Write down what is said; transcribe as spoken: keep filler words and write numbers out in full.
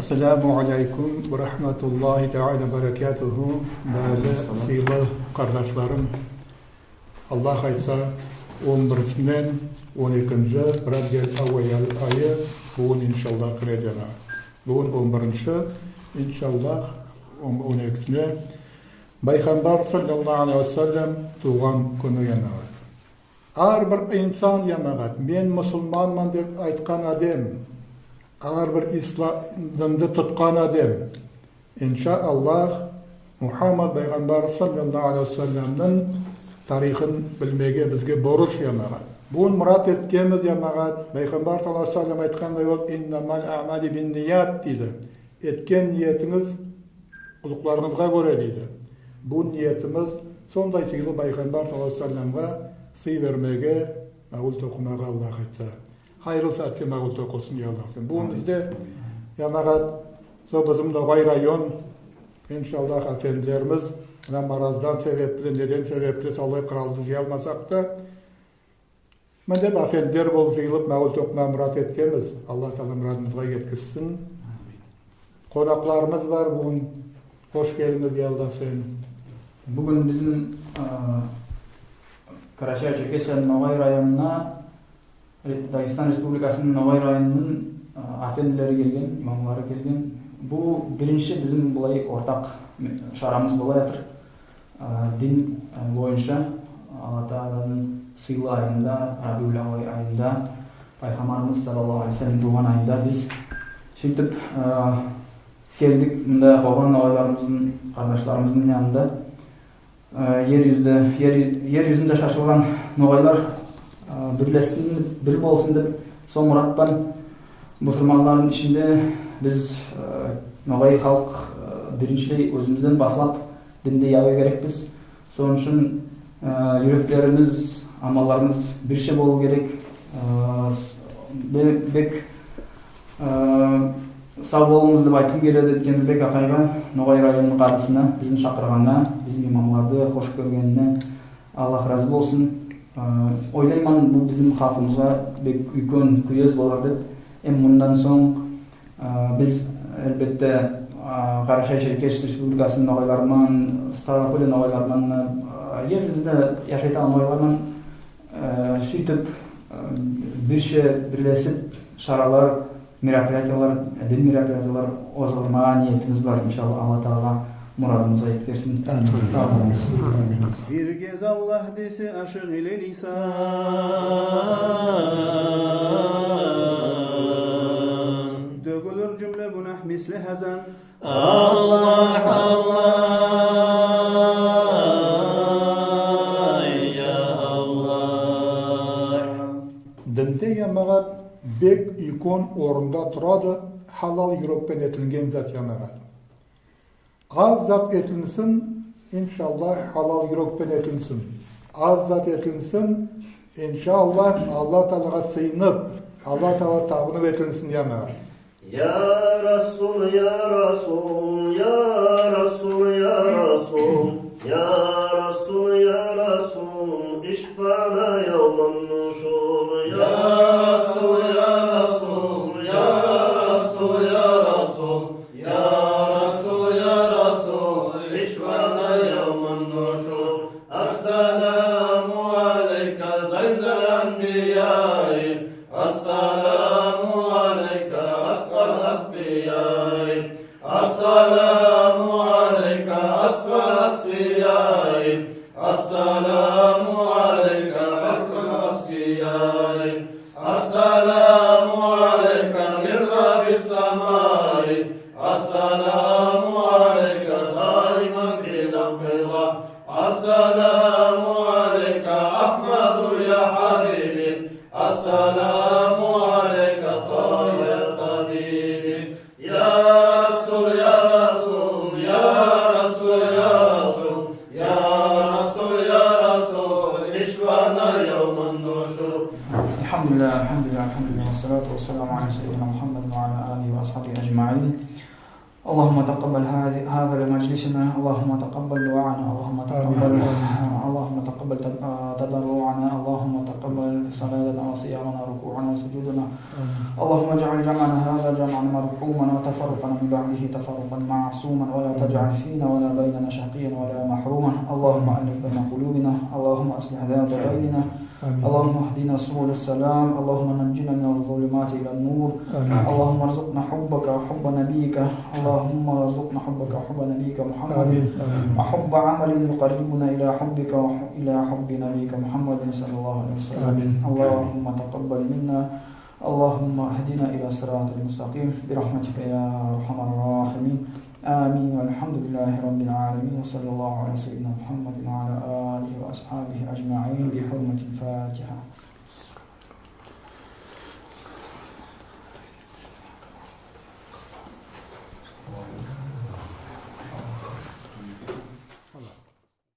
Ассаламу алейкум ва рахматуллахи таала ва баракатуху. Баалы, сыйлы кардашларым, Аллах айтса, он бирисиннен он экинши Рабиуль Авваль айы буьгуьн, иншаллах, киреди ана. Буьгуьн он биринши, иншаллах, он, он экисине Пайхамбар саллаллаху алейхи ва саллам тувган куьни, ямагат. Аьр бир инсан, ямагат, мен мусылманман деп айткан аьдем, аьр бир ислам динди туткан аьдем, иншаллах, Мухаммад пайхамбар саллаллаху алейхи ва салламнынъ тарихин билмеге бизге борыш, ямагат. Буьгуьн мырат эткенмиз, ямагат, пайхамбар саллаллаху алейхи ва саллам айткандай, ол «Иннамаль аъмалу бинният» дейди. Эткен ниетинъиз куллыкларынъызга коьре дейди. Бу ниетимиз сондай сыйлы пайхамбар саллаллаху алейхи ва салламга сый бермеге, мавлид окымага, Аллах айтса. Хайырлы саьатке мавлид окылсын, я Аллах. Буьгуьн бизде, ямагат, сол бизим Ногай район, иншаллах, аьфендилеримиз, мына мараздан себепли, неден себепли, солай кыралды йыялмасак та, мине, аьфендилер болып йыйылып, мавлид окымага мырат эткенмиз. Алла Таала мырадымызга еткизсин. Конакларымыз бар буьгуьн. Хош келдинъиз, Ялда Хусейн. Буьгуьн бизим, аь, Карашай-Шеркесияның Ногай районына Ре-, Дагестан Республикасының Ногай районының, аь, аьфендилери келген, имамлары келген. Бу биринши бизим булай ортак шарамыз бола ятыр. Аь, дин, аь, бойынша Алла Тааладынъ сыйлы айында, Рабиуль Авваль айында, пайхамбарымыз саллаллаху алейхи ва саллам тувган айында биз суьйтип, аь, келдик мунда калган ногайларымыздынъ, кардашларымыздынъ янында. Аь, ер юзинде, ер, ер юзинде шашылган ногайлар, аь, бирлессин, бир болсын деп, сол мырат пан бусырманлардынъ ишинде биз, аь, ногай халк, аь, бириншилей оьзимизден баслап динди яюв керекпиз. Сонынъ уьшин, аь, юреклеримиз, амалларымыз бирше болув керек. Аь, бе-, бек, аь, сав болынъыз деп айткым келеди Темирбек акайга, Ногай районынынъ кадысына, бизди шакырганына, бизим имамларды хош коьргенине Аллах разы болсын. Аь, ойлайман, бу бизим халкымызга бек уьйкен куьез болар деп. Эм мундан сонъ Аь, биз, аьлбетте, аь, Карашай-Шеркеш Республикасынынъ ногайлары ман, Ставрополь ногайлары ман, аь, ер юзинде яшайтаган ногайлары ман, аь, суьйтип, аь, бирше бирлесип шаралар, мероприятиелер, дин мероприятиелер озгармага ниетимиз бар, иншалла, Алла Таала мырадымызга еткерсин. Амин. Сав болынъыз. Амин. Бир кез Аллах десе, ашык иле лисан, тоьгилир юмле гунах мисли хазан. Аллах, Аллах, я Аллах. Динде, ямагат, бек уьйкен орында турады халал юрек пен этилген зат, ямагат. Аз зат этилсин, иншалла, халал юрек пен этилсин. Аз зат этилсин, иншалла, Алла Таалага сыйынып, Алла Таалага табынып этилсин, ямагат. Я Расул, я Расул, я Расул, я Расул, я Расул, я Расул, ишфана явман нушур. Я Расул, я Расул, я Расул, я Расул. يا رسول، يا رسول، اشفعنا يوم النشور. السلام عليك زين الأنبياء، السلام عليك أتقى الأتقياء، السلام عليك أصفى الأصفياء، السلام عليك أزكى الأزكياء. السلام عليك من رب السماء، السلام عليك دائما بلا انقطاع. السلام عليك أحمد يا حبيبي، السلام عليك طه يا طبيبي. يا رسول، يا رسول، يا رسول، يا رسول، يا رسول، يا رسول، اشفعنا يوم النشور. الحمد لله، الحمد لله، الحمد لله، والصلاة والسلام على سيدنا محمد وعلى آله وأصحابه أجمعين. اللهم تقبل هذه، هذا مجلسنا، اللهم تقبل دعاءنا، اللهم تقبل، آمين. اللهم تقبل تد-، آه، تضرعنا، اللهم تقبل صلاتنا وصيامنا وركوعنا وسجودنا. آمين. اللهم اجعل جمعنا هذا جمعا مرحوما وتفرقنا من بعده تفرقا معصوما ولا تجعل فينا ولا بيننا شقيا ولا محروما. اللهم ألف بين قلوبنا. اللهم أصلح ذات بيننا. آمين. اللهم اهدنا سبل السلام. اللهم نجنا من الظلمات إلى النور. آمين. اللهم ارزقنا حبك وحب نبيك. اللهم ارزقنا حبك وحب نبيك محمد. آمين. آمين. وحب عمل يقربنا إلى حبك وإلى حب نبيك محمد صلى الله عليه وسلم. آمين. اللهم تقبل منا. اللهم اهدنا إلى الصراط المستقيم برحمتك يا أرحم الراحمين. آمين. والحمد لله رب العالمين. وصلى الله على سيدنا محمد وعلى آله وأصحابه أجمعين بحرمة الفاتحة.